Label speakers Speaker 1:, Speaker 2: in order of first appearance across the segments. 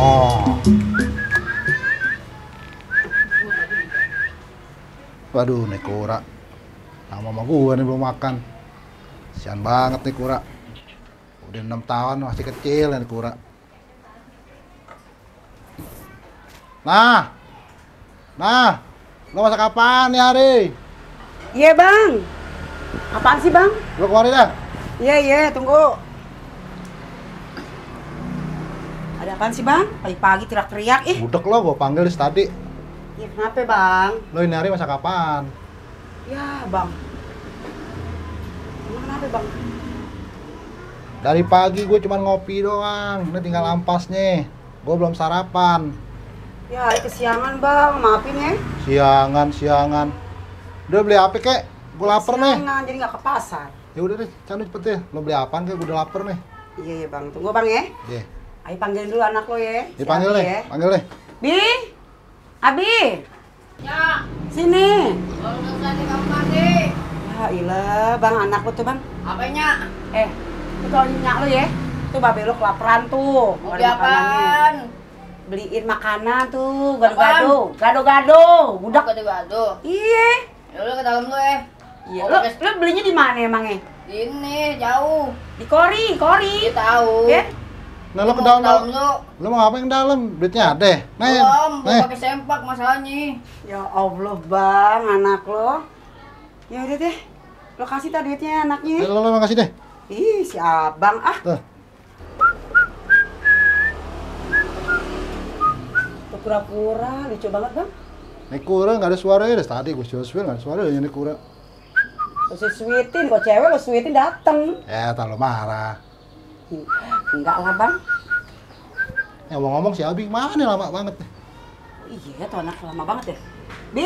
Speaker 1: Oh. Waduh, nih kura. Sama mama gue nih belum makan. Sian banget nih kura. Udah 6 tahun masih kecil nih kura. Nah, lo masak apaan nih hari?
Speaker 2: Iya bang. Apaan sih bang?
Speaker 1: Lo keluarin dah.
Speaker 2: Iya, tunggu. Ada apaan sih bang? Pagi-pagi teriak-teriak
Speaker 1: Budek lo, gue panggil di tadi.
Speaker 2: Ya kenapa bang?
Speaker 1: Lo ini hari masak apaan?
Speaker 2: Ya bang. Emang kenapa bang?
Speaker 1: Dari pagi gue cuma ngopi doang. Ini tinggal ampas nih. Gue belum sarapan.
Speaker 2: Ya kesiangan bang, maafin ya.
Speaker 1: Siangan. Udah beli apa kek? Gue lapar nih.
Speaker 2: Kesiangan, jadi nggak ke pasar.
Speaker 1: Ya udah deh, Canu cepet ya. Lo beli apaan kek? Gue udah lapar nih.
Speaker 2: Iya bang, tunggu bang ya.
Speaker 1: Iya.
Speaker 2: Ayo panggilin dulu anak lo ya.
Speaker 1: Dipanggil
Speaker 2: Abi
Speaker 1: nih,
Speaker 2: ya.
Speaker 1: panggil nih.
Speaker 2: Bi, Abi,
Speaker 3: Ya,
Speaker 2: sini.
Speaker 3: kalau udah selesai di kamar mandi.
Speaker 2: Ya ilah bang, anak lo tuh bang.
Speaker 3: Apanya?
Speaker 2: Itu kalau nyak lo ya. Tuh babe lo kelaparan tuh.
Speaker 3: Mau
Speaker 2: Nggak
Speaker 3: beli
Speaker 2: ada makanannya.
Speaker 3: apaan?
Speaker 2: Beliin makanan tuh, gado-gado, budak.
Speaker 3: Gado-gado.
Speaker 2: Iya.
Speaker 3: Ya udah ke dalam lu ya.
Speaker 2: Iya. Lo belinya di mana emangnya?
Speaker 3: Ini jauh.
Speaker 2: Di Kori.
Speaker 3: Dia tahu.
Speaker 2: Ya?
Speaker 1: Nah lo ke
Speaker 3: Mau
Speaker 1: dalam
Speaker 3: dalam
Speaker 1: lo.
Speaker 3: lu.
Speaker 1: Lo mau ngapain ke dalam? Duitnya ada. Nih.
Speaker 3: Belum,
Speaker 1: Nih.
Speaker 3: gua pakai sempak masalahnya.
Speaker 2: Ya Allah bang, anak lo. Ya udah deh, lo kasih tak duitnya anaknya.
Speaker 1: Lo kasih deh.
Speaker 2: Ih, si abang ah.
Speaker 1: Tuh.
Speaker 2: Tuh pura-pura, lucu banget bang.
Speaker 1: Nih kura nggak ada suaranya deh. Tadi gue suara nggak ada suaranya nih kura.
Speaker 2: Lo sweetin, kok cewek lo sweetin dateng.
Speaker 1: Ya, tak lo marah.
Speaker 2: Enggak lah bang.
Speaker 1: Ngomong-ngomong si Abi mana lama banget nih.
Speaker 2: Iya tuh anak lama banget ya. Bi,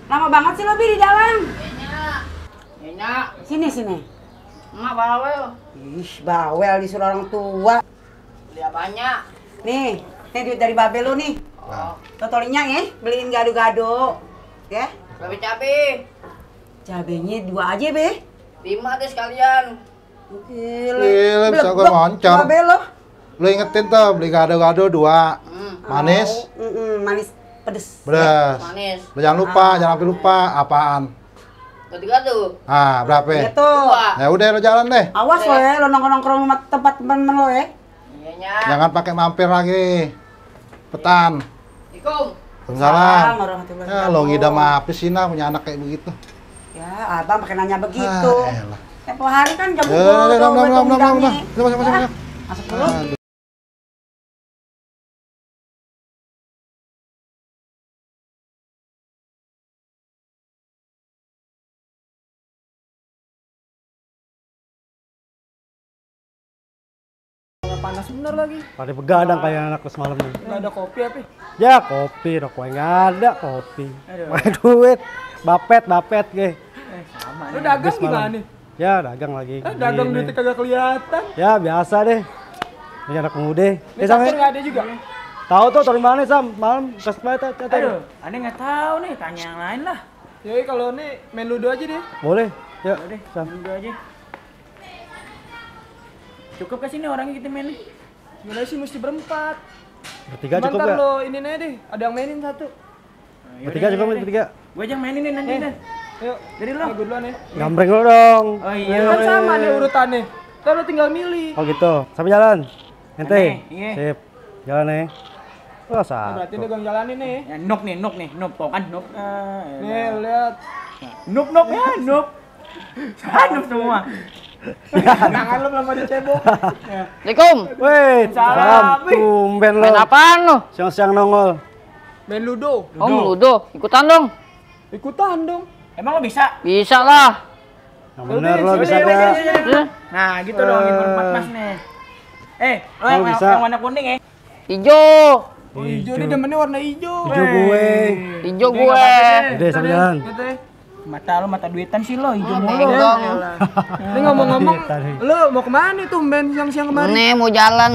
Speaker 2: lama banget sih lo Bi di dalam.
Speaker 3: Enak.
Speaker 2: Sini.
Speaker 3: Emak bawel.
Speaker 2: Ih, bawel disuruh orang tua.
Speaker 3: Beli apanya?
Speaker 2: Nih duit dari babe lu nih.
Speaker 3: Oh,
Speaker 2: Totolinya ya, beliin gado-gado. Ya,
Speaker 3: cabai.
Speaker 2: cabenya 2 aja, Be.
Speaker 3: 5 deh sekalian.
Speaker 1: Gila, bisa gue moncar.
Speaker 2: Babe lo.
Speaker 1: Lo ingetin tuh beli gado-gado 2. Manis.
Speaker 2: Manis pedes.
Speaker 1: Beres.
Speaker 3: Manis.
Speaker 1: Lo jangan lupa, jangan sampai lupa apaan.
Speaker 3: Gado-gado.
Speaker 1: Ah, berapa?
Speaker 2: Iya tuh.
Speaker 1: Ya udah lo jalan deh.
Speaker 2: Awas lo ya, lo nongkrong-nongkrong sama tempat temen lo ya.
Speaker 3: Iyanya.
Speaker 1: Jangan pakai mampir lagi. Petan.
Speaker 3: Assalamualaikum.
Speaker 1: Waalaikumsalam.
Speaker 2: Warahmatullahi
Speaker 1: Ya, lo ngidam apa sih nah punya anak kayak begitu?
Speaker 2: Ya, abang pakai nanya begitu.
Speaker 1: Elah.
Speaker 2: Tempo hari kan jam
Speaker 1: Udah,
Speaker 2: dong,
Speaker 1: udah. Masuk.
Speaker 2: Masuk dulu.
Speaker 4: Panas bener lagi.
Speaker 5: Pada begadang kayak anak semalam nih.
Speaker 4: Nggak ada kopi apa?
Speaker 5: Ya kopi, rokok nggak ada kopi.
Speaker 4: Aduh.
Speaker 5: Pakai duit, bapet ge.
Speaker 4: Sama. Lu dagang gimana nih?
Speaker 5: Ya dagang lagi.
Speaker 4: Dagang
Speaker 5: Gini.
Speaker 4: duitnya kagak kelihatan.
Speaker 5: Ya biasa deh. Ini anak muda.
Speaker 4: Ini catur nggak ada juga?
Speaker 5: Tahu tuh dari mana Sam? Malam kas baca.
Speaker 6: Aduh, aneh nggak tahu nih, tanya yang lain lah.
Speaker 4: Yoi kalau ini main ludo aja deh.
Speaker 5: Boleh. Ya.
Speaker 6: Udah deh,
Speaker 5: Sam.
Speaker 6: udah aja. Cukup ke sini orangnya kita main nih.
Speaker 4: Gimana sih mesti berempat.
Speaker 5: Bertiga cukup
Speaker 4: Ntar
Speaker 5: nggak?
Speaker 4: lo ini aja deh, ada yang mainin satu.
Speaker 5: Bertiga cukup bertiga.
Speaker 6: Gue aja yang mainin nih nanti dah.
Speaker 4: Yuk,
Speaker 6: Jadi lo.
Speaker 4: gue duluan ya.
Speaker 5: Gambreng lo dong.
Speaker 6: Oh iya.
Speaker 4: Kan sama nih urutannya. Ntar lo tinggal milih.
Speaker 5: Oh gitu. Sampai jalan. Ente.
Speaker 6: Iya.
Speaker 5: Sip. Jalan nih. Wah
Speaker 4: Nah,
Speaker 5: satu.
Speaker 4: berarti udah gue jalanin nih.
Speaker 6: Ya, nuk nih, nuk tau kan nuk.
Speaker 4: Nih, lo lihat.
Speaker 6: Nuk ya, nuk. Nuk semua.
Speaker 4: Tangan lo belum ada cebok. Ya.
Speaker 3: Assalamualaikum.
Speaker 5: Weh,
Speaker 6: Salam.
Speaker 5: salam. Tumben lo.
Speaker 3: Main apaan lo?
Speaker 5: Siang-siang nongol.
Speaker 4: Main ludo.
Speaker 3: Om Ludo, ikutan dong.
Speaker 4: Ikutan dong.
Speaker 6: Emang lo bisa?
Speaker 3: Bisa lah.
Speaker 5: Yang bener lo
Speaker 4: Udah,
Speaker 5: bisa
Speaker 4: udah,
Speaker 5: ada.
Speaker 3: Udah.
Speaker 6: Nah, gitu dong yang empat mas nih. Lo
Speaker 5: Oh, bisa.
Speaker 6: yang warna kuning ya?
Speaker 3: Hijau.
Speaker 4: Oh, hijau nih demennya warna hijau.
Speaker 5: Hijau gue.
Speaker 3: Hijau
Speaker 6: Udah,
Speaker 3: gue.
Speaker 6: nggak apa-apa
Speaker 5: Udah sampai jalan.
Speaker 4: Gitu ya.
Speaker 6: Mata lo mata duitan sih lo, hijau mulu.
Speaker 3: Tengok dong.
Speaker 4: Ini ngomong-ngomong,
Speaker 5: Tadi.
Speaker 4: lo mau kemana nih tuh main siang-siang kemarin?
Speaker 3: Ini mau jalan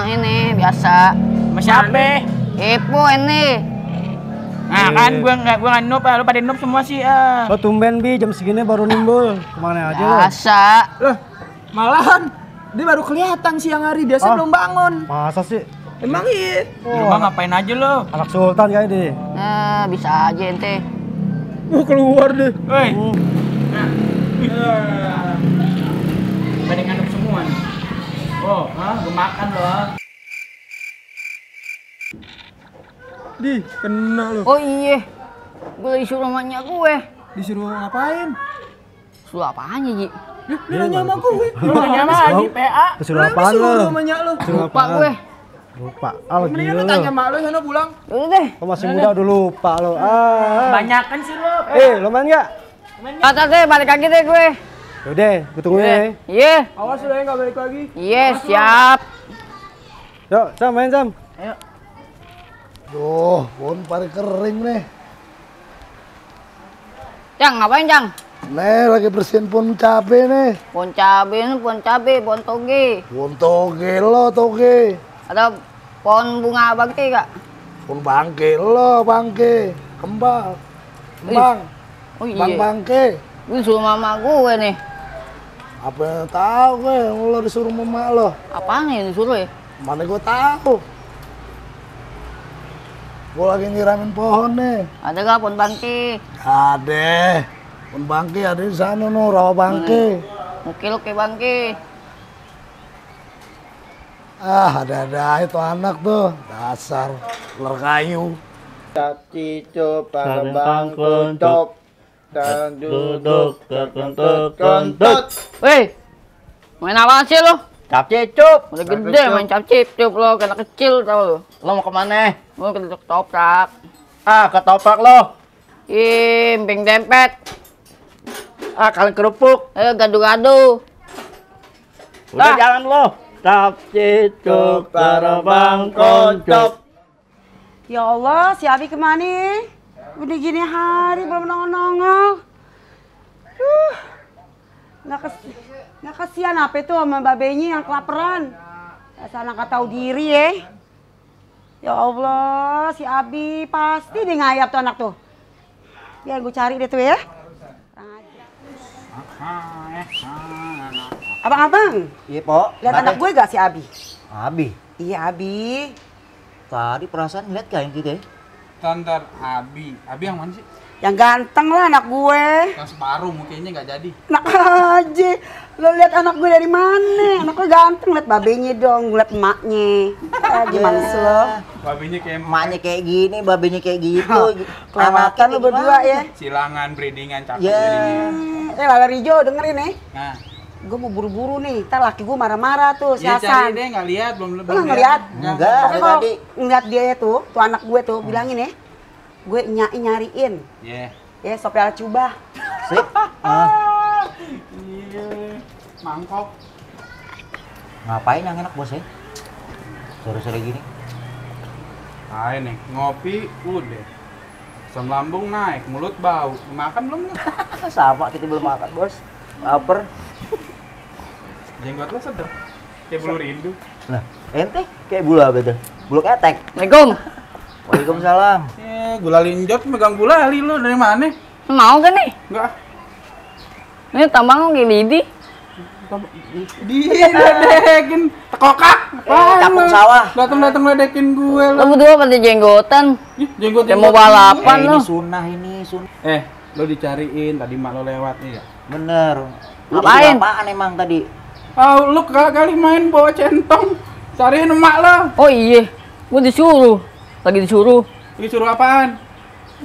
Speaker 3: ini biasa.
Speaker 6: Sama siapa?
Speaker 3: Ipo ini.
Speaker 6: Nah kan gua nggak noob, lo pada noob semua sih.
Speaker 5: Lo tumben Bi, jam segini baru nimbul. Kemana aja lo?
Speaker 3: Biasa.
Speaker 4: Loh, malahan dia baru kelihatan siang hari, biasa
Speaker 5: Oh.
Speaker 4: belum bangun.
Speaker 5: Masa sih?
Speaker 4: Emang iya.
Speaker 6: Di rumah ngapain aja lo?
Speaker 5: Anak sultan kayak deh.
Speaker 3: Nah, bisa aja ente.
Speaker 4: Keluar deh.
Speaker 6: Woi. Nah. Pada ngantuk semua nih. Oh, gue makan loh.
Speaker 4: Di, kena lu.
Speaker 3: Oh iya. Gue lagi suruh sama nyak gue.
Speaker 4: Disuruh ngapain?
Speaker 3: Suruh apaan ya, Ji?
Speaker 4: Dia nanya sama gue.
Speaker 6: Lu nanya lagi PA.
Speaker 5: Disuruh apaan lu?
Speaker 4: Disuruh sama nyak lu.
Speaker 5: Disuruh
Speaker 3: Lupa
Speaker 5: apaan?
Speaker 3: gue.
Speaker 5: Lupa. Ah,
Speaker 4: Mendingan
Speaker 5: gila
Speaker 4: lu
Speaker 5: lu.
Speaker 4: tanya mak lu sana pulang.
Speaker 3: Yaudah deh.
Speaker 5: Kau masih muda udah lupa lu.
Speaker 6: Banyakan sih lo.
Speaker 5: Lo main nggak?
Speaker 3: Tata deh, balik lagi deh gue.
Speaker 5: Yaudah, gue tungguin ya.
Speaker 3: Iya.
Speaker 4: Awas lu ya nggak balik lagi.
Speaker 3: Iya, siap.
Speaker 5: Yuk, Sam, main Sam.
Speaker 1: Duh, pohon pari kering nih.
Speaker 3: Cang, ngapain, Cang?
Speaker 1: Nih, lagi bersihin pohon cabe nih.
Speaker 3: Pohon cabe, pohon toge.
Speaker 1: Pohon toge lo, toge.
Speaker 3: Ada pohon bunga bangke gak?
Speaker 1: Pohon bangke lo, bangke. Kembang. Kembang.
Speaker 3: Oh
Speaker 1: Bang
Speaker 3: iya.
Speaker 1: bangke.
Speaker 3: Gue suruh mama gue nih.
Speaker 1: Apa yang tahu gue, lo disuruh mama lo.
Speaker 3: Apaan yang disuruh ya?
Speaker 1: Mana gue tahu. Gue lagi nyiramin pohon nih.
Speaker 3: Ada gak pohon bangke?
Speaker 1: Ada. Pohon bangke ada di sana no, rawa bangke.
Speaker 3: Mukil ke bangke.
Speaker 1: Ah, ada itu anak tuh. Dasar ular kayu.
Speaker 4: Cicup pangkembang kuntup dan duduk terkentut.
Speaker 3: Weh, main apa sih lo?
Speaker 4: Cap cicup.
Speaker 3: Udah gede main cap-cip lo, kena kecil tau lo.
Speaker 4: Lo mau kemana?
Speaker 3: Mau ke toprak.
Speaker 4: Ah, ketoprak lo.
Speaker 3: Imping dempet.
Speaker 4: Ah, kalian kerupuk.
Speaker 3: Gado-gado.
Speaker 4: Udah jalan lo. Cap cicup terbang kuntup.
Speaker 2: Ya Allah, si Abi kemana? Udah gini hari belum nongol-nongol. Nggak kasihan apa itu sama babenya yang kelaparan. Dasar anak nggak tahu diri ya. Ya Allah, si Abi pasti dia ngayap tuh anak tuh. Biar gue cari deh tuh ya. Abang-abang,
Speaker 7: Iya, Pok.
Speaker 2: lihat anak gue gak si Abi?
Speaker 7: Abi.
Speaker 2: Iya Abi.
Speaker 7: Tadi perasaan ngeliat gak yang gitu ya?
Speaker 8: Tantar Abi yang mana sih?
Speaker 2: Yang ganteng lah anak gue.
Speaker 8: Yang separuh mukanya nggak jadi.
Speaker 2: Enak aja. Lo lihat anak gue dari mana? Anak gue ganteng, lihat babenya dong, lihat emaknya. Gimana sih lo?
Speaker 8: Babinya kayak
Speaker 7: Emaknya kayak gini, babenya kayak gitu.
Speaker 2: Kelewatan lo berdua ya.
Speaker 8: silangan, breedingan, cakep
Speaker 7: Ya.
Speaker 8: breedingan.
Speaker 2: Lala Rijo dengerin nih.
Speaker 8: Nah,
Speaker 2: Gue mau buru-buru nih. Ntar laki gue marah-marah tuh si
Speaker 8: ya cari
Speaker 2: Hasan.
Speaker 8: deh, nggak lihat belum
Speaker 2: Lo nggak ngeliat?
Speaker 7: Enggak,
Speaker 2: Tapi
Speaker 7: ada
Speaker 2: kalau
Speaker 7: tadi.
Speaker 2: ngeliat dia tuh anak gue tuh, bilangin ya. Gue nyariin.
Speaker 8: Ya.
Speaker 2: Ya, Sopial Cuba.
Speaker 7: Sip.
Speaker 8: Iya, mangkok.
Speaker 7: Ngapain yang enak, Bos ya? Sore-sore gini.
Speaker 8: Ayo nih, ngopi udah. Asam lambung naik, mulut bau. Makan belum lu?
Speaker 7: Sama, kita belum makan, Bos. Laper.
Speaker 8: Jenggot lo sedap. Kayak bulu rindu.
Speaker 7: Nah, ente kayak bulu apa tuh? Bulu ketek.
Speaker 3: Assalamualaikum.
Speaker 7: Waalaikumsalam.
Speaker 8: Gulali njot megang gulali lu dari mana?
Speaker 3: Mau kan nih?
Speaker 8: Enggak.
Speaker 3: Ini tambang kayak lidi.
Speaker 8: Dia ledekin tekokak.
Speaker 7: Capung sawah.
Speaker 8: Datang ledekin gue
Speaker 3: Lo
Speaker 8: lo.
Speaker 3: berdua pada jenggotan.
Speaker 8: Jenggot
Speaker 3: Kayak mau balapan
Speaker 7: Ini
Speaker 3: lo.
Speaker 7: sunnah ini, sunnah.
Speaker 8: Lo dicariin tadi mak lo lewat nih ya.
Speaker 7: Bener. Lu
Speaker 3: Ngapain?
Speaker 7: disuruh apaan emang tadi?
Speaker 8: Lu kali main bawa centong. Cariin emak lo.
Speaker 3: Oh iya, gue disuruh. Lagi disuruh.
Speaker 8: Disuruh apaan?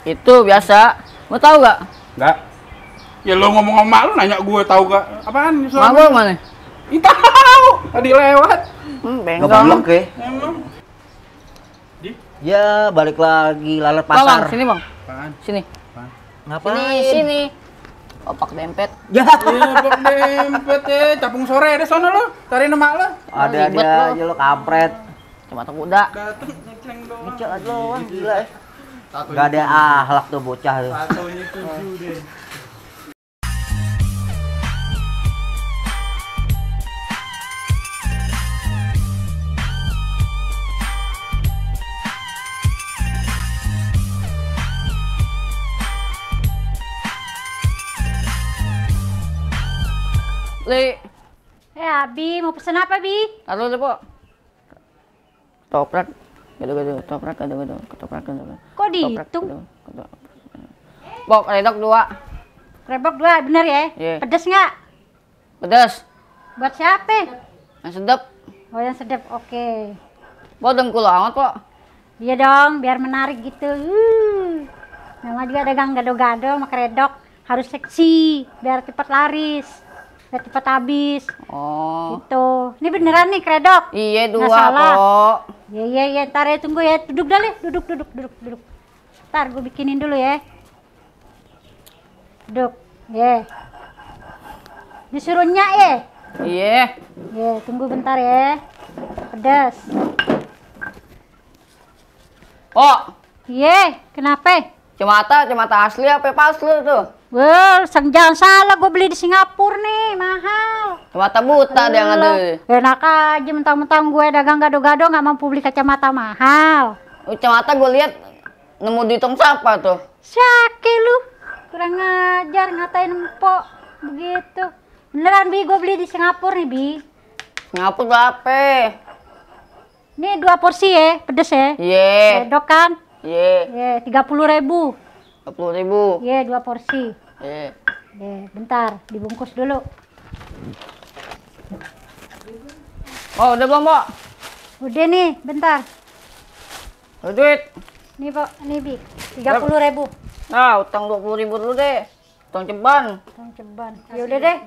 Speaker 3: Itu biasa. Mau tahu gak?
Speaker 8: Enggak. Ya lo ngomong sama mak lo nanya gue tahu gak? Apaan disuruh?
Speaker 3: Mak gue mana?
Speaker 8: Ih, tahu. Tadi lewat.
Speaker 3: Bengkong.
Speaker 7: Goblok ya.
Speaker 8: Emang.
Speaker 7: Ya, balik lagi lalat
Speaker 3: Bang, bang,
Speaker 7: pasar.
Speaker 3: sini bang.
Speaker 8: Apaan?
Speaker 3: Sini.
Speaker 7: Ngapain?
Speaker 3: Sini. Opak dempet.
Speaker 7: Ya,
Speaker 8: Iya, bok dempet ya. Capung sore deh sono lo. Cariin emak lo.
Speaker 7: ada
Speaker 3: ribet
Speaker 7: dia
Speaker 3: lo.
Speaker 7: aja lo kampret.
Speaker 3: Cuma kuda.
Speaker 8: Dateng ngeceng doang.
Speaker 7: Ngecek aja lo, Bang. Gila ya.
Speaker 8: Tatonya
Speaker 7: Gak ada ahlak tuh bocah tuh.
Speaker 8: Tatonya 7 deh.
Speaker 3: Li.
Speaker 9: Abi, mau pesen apa, Bi?
Speaker 3: Taruh deh, Po. Ketoprak. Gado-gado. Ketoprak. Gado-gado. Ketoprak. Gado-gado.
Speaker 9: Kok dihitung?
Speaker 3: Bok, redok 2.
Speaker 9: Rebok 2, bener ya?
Speaker 3: Iya.
Speaker 9: Pedes nggak?
Speaker 3: Pedas.
Speaker 9: Buat siapa?
Speaker 3: Yang sedap.
Speaker 9: Oh yang sedap, oke.
Speaker 3: Bok, dengkul amat, Pok.
Speaker 9: Iya dong, biar menarik gitu. Nama juga dagang gado-gado sama keredok. Harus seksi, biar cepat laris. Biar cepat habis.
Speaker 3: Oh.
Speaker 9: Gitu. Ini beneran nih keredok?
Speaker 3: Iya, 2,
Speaker 9: Nggak salah.
Speaker 3: Pok.
Speaker 9: Iya, ntar ya tunggu ya. Duduk dulu, duduk. Ntar gue bikinin dulu ya. Duduk, ya. Disuruh nyak ya?
Speaker 3: Iya.
Speaker 9: Ya, tunggu bentar ya. Pedas.
Speaker 3: Pok,
Speaker 9: Iya, kenapa?
Speaker 3: cemata asli apa palsu tuh?
Speaker 9: Well, jangan salah, gue beli di Singapura nih, mahal.
Speaker 3: Cemata buta dia yang ada.
Speaker 9: Enak aja mentang-mentang gue dagang gado-gado nggak mampu beli kacamata mahal.
Speaker 3: Cemata gue lihat nemu di tong sampah tuh.
Speaker 9: Sake lu, kurang ngajar ngatain empok begitu. Beneran Bi, gue beli di Singapura nih Bi.
Speaker 3: Singapura berapa?
Speaker 9: Ini 2 porsi ya, pedes ya.
Speaker 3: Iya.
Speaker 9: Kedok kan?
Speaker 3: Iya.
Speaker 9: Ya, 30.000.
Speaker 3: 20.000.
Speaker 9: Iya, 2 porsi.
Speaker 3: Iya.
Speaker 9: Bentar, dibungkus dulu.
Speaker 3: Oh, udah belum, Pok?
Speaker 9: Udah nih, bentar.
Speaker 3: Duit.
Speaker 9: Nih Pok, nih Bi, 30.000.
Speaker 3: Nah, utang 20.000 dulu deh. Utang ceban.
Speaker 9: Tong ceban. Ya udah deh,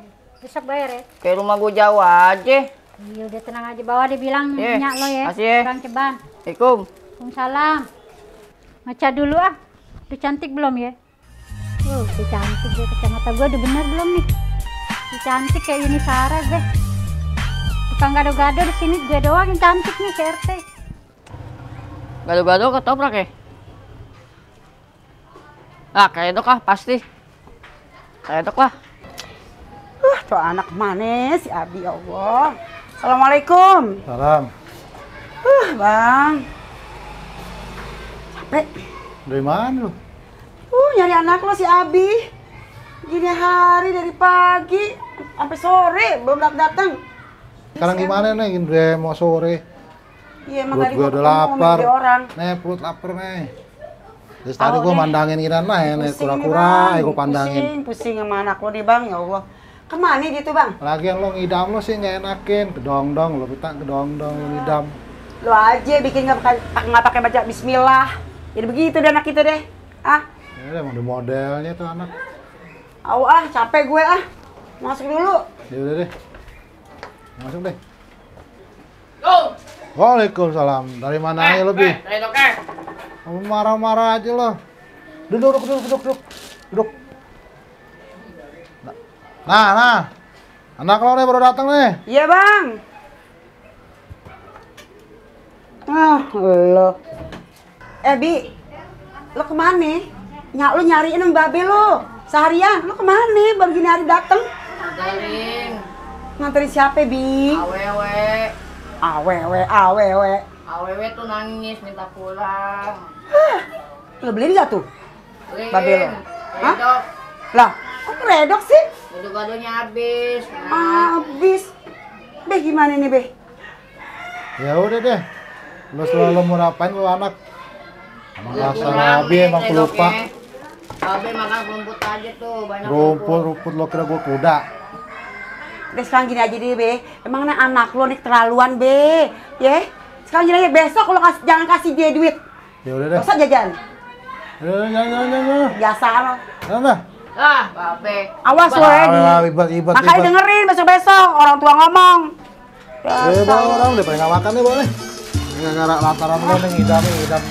Speaker 9: besok bayar ya.
Speaker 3: Kayak rumah gue jauh aja.
Speaker 9: Iya udah tenang aja, bawa dia bilang
Speaker 3: Iya,
Speaker 9: nyak lo ya.
Speaker 3: makasih ya.
Speaker 9: Kurang ceban.
Speaker 3: Assalamualaikum.
Speaker 9: Waalaikumsalam. Ngaca dulu ah. Udah cantik belum ya? Udah cantik deh, kacamata gue udah bener belum nih? Udah cantik kayak Yuni Sarah deh. Tukang gado-gado di sini gue doang yang cantik nih, CRT.
Speaker 3: Gado-gado ketoprak ya? Ah, kayak dok ah, pasti. Kayak dok lah.
Speaker 2: Tuh anak mana si Abi, ya Allah. Assalamualaikum.
Speaker 1: Salam.
Speaker 2: Bang. Capek.
Speaker 1: Dari mana lu?
Speaker 2: Nyari anak lo si Abi. Gini hari dari pagi sampai sore belum datang.
Speaker 1: Sekarang gimana nih? Udah mau sore.
Speaker 2: Iya, emang
Speaker 1: Perut
Speaker 2: tadi
Speaker 1: gua
Speaker 2: gua
Speaker 1: udah
Speaker 2: ketemu
Speaker 1: lapar.
Speaker 2: sama dia orang.
Speaker 1: Nih, perut lapar nih. Terus tadi
Speaker 2: Tahu
Speaker 1: gua
Speaker 2: deh.
Speaker 1: mandangin gini nih
Speaker 2: Pusing
Speaker 1: kura-kura,
Speaker 2: nih, Bang.
Speaker 1: gua pandangin.
Speaker 2: Pusing sama anak lo nih Bang, ya Allah. Kemana dia tuh Bang?
Speaker 1: Lagian lo ngidam lo sih nggak enakin, kedong-dong lo kita kedong-dong lo ngidam.
Speaker 2: Lo aja bikin nggak pakai baca Bismillah. Jadi begitu deh anak kita deh. Ah,
Speaker 1: Ya emang di modelnya tuh anak.
Speaker 2: capek gue ah. Masuk dulu.
Speaker 1: Ya udah deh. Masuk deh. Waalaikumsalam. Dari mana aja lo, Bi?
Speaker 3: Dari dok eh.
Speaker 1: Kamu marah-marah aja lo. Duduk. Duduk. Nah. Anak lo nih baru datang nih.
Speaker 2: Iya Bang. Lo. Bi, lo kemana? Nyak lo nyariin sama babe lo. Seharian, lo kemana? Baru gini hari dateng.
Speaker 3: Nganterin.
Speaker 2: Nganterin siapa, Bi?
Speaker 3: Awewe.
Speaker 2: Awewe.
Speaker 3: Awewe tuh nangis minta pulang.
Speaker 2: Lo beliin nggak tuh?
Speaker 3: Beliin.
Speaker 2: Babe lo? Hah?
Speaker 3: Redok.
Speaker 2: Lah, kok redok sih?
Speaker 3: Gado-gadonya habis. Nah.
Speaker 2: Habis. Be, gimana nih, Be?
Speaker 1: Ya udah deh. Lo selalu mau ngapain lo anak? Emang
Speaker 3: Udah
Speaker 1: rasa
Speaker 3: pulang
Speaker 1: Nabi
Speaker 3: nih,
Speaker 1: emang
Speaker 3: redoknya.
Speaker 1: pelupa.
Speaker 3: Babe makan rumput aja tuh, banyak
Speaker 1: Rumput lo kira gua kuda.
Speaker 2: Be, sekarang gini aja deh, Be. Emang anak lo nih keterlaluan, Be. Ya? Sekarang gini aja, besok lo jangan kasih dia duit.
Speaker 1: Ya udah deh.
Speaker 2: Masa jajan?
Speaker 1: Jangan.
Speaker 2: Biasa lo.
Speaker 1: Jangan.
Speaker 3: Ah, Babe.
Speaker 2: Awas lo ya.
Speaker 1: Ibat.
Speaker 2: Makanya dengerin besok-besok orang tua ngomong.
Speaker 1: Bawa orang udah pada nggak makan nih boleh. Gara-gara lantaran lo nih ngidam.